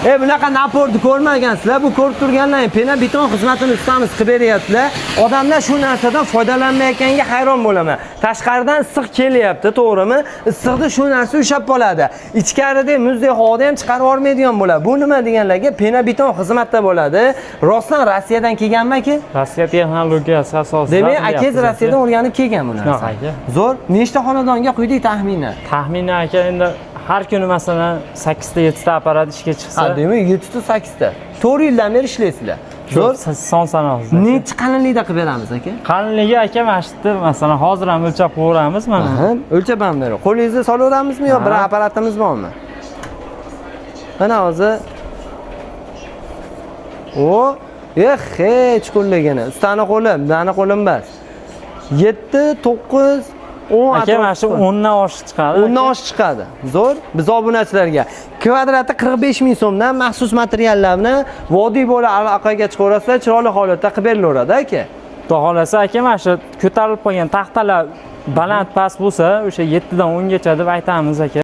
Bunaqa напор ni ko'rmagansizlar. Bu ko'rib turganlar пена beton xizmatini ustamiz qilib beryaptilar. Odamlar shu narsadan foydalanmayotganga hayron bo'laman. Tashqaridan issiq kelyapti, to'g'rimi? Issiqda shu narsa ushlab qoladi. Ichkarida muzdek havoda ham chiqarib yubormaydigan bo'ladi. Bu nima deganlarga пена beton xizmatda bo'ladi. Rostdan Rossiyadan kelganmi, aka? Rossiya texnologiyasi asosida Demak, qilyapmiz, akangiz aka. Rossiyadan o'rganib kelgan bu narsa. Shunaqa, aka. Zo'r. Nechta xonadonga quydik taxminan? Taxminan, aka, endi har kuni, masalan, 8 ta, 7 ta apparat ishga chiqsa, Ha, demak, 7 ta, 8 ta. 4 yildan beri ishlaysizlar. Zo'r. Son sanoqsiz, aka. Nechi qalinlikda qilib beramiz, aka? Qalinligi, aka, mana shu yerda, masalan, hozir ham o'lchab qo'yaveramiz mana. Aha, o'lchab ham berib. Qo'lingizda solaveramizmi yo bir Ha. apparatimiz bormi? Mana hozir. O, eh, he, chuqurligini. Ustani qo'li, mani qo'lim emas. 7, 9, 10. Aka, mana shu 10 dan oshiq chiqadi. 10 dan oshiq chiqadi. Zo'r. Biz obunachilarga kvadrati 45 ming so'mdan maxsus materiallar bilan vodiy bo'yi aloqaga chiqaverasizlar, chiroyli holatda qilib berilaveradi, aka. Xudo xohlasa, aka, mana shu ko'tarilib qolgan taxtalar baland past bo'lsa, o'sha 7 dan 10 gacha deb aytamiz, aka.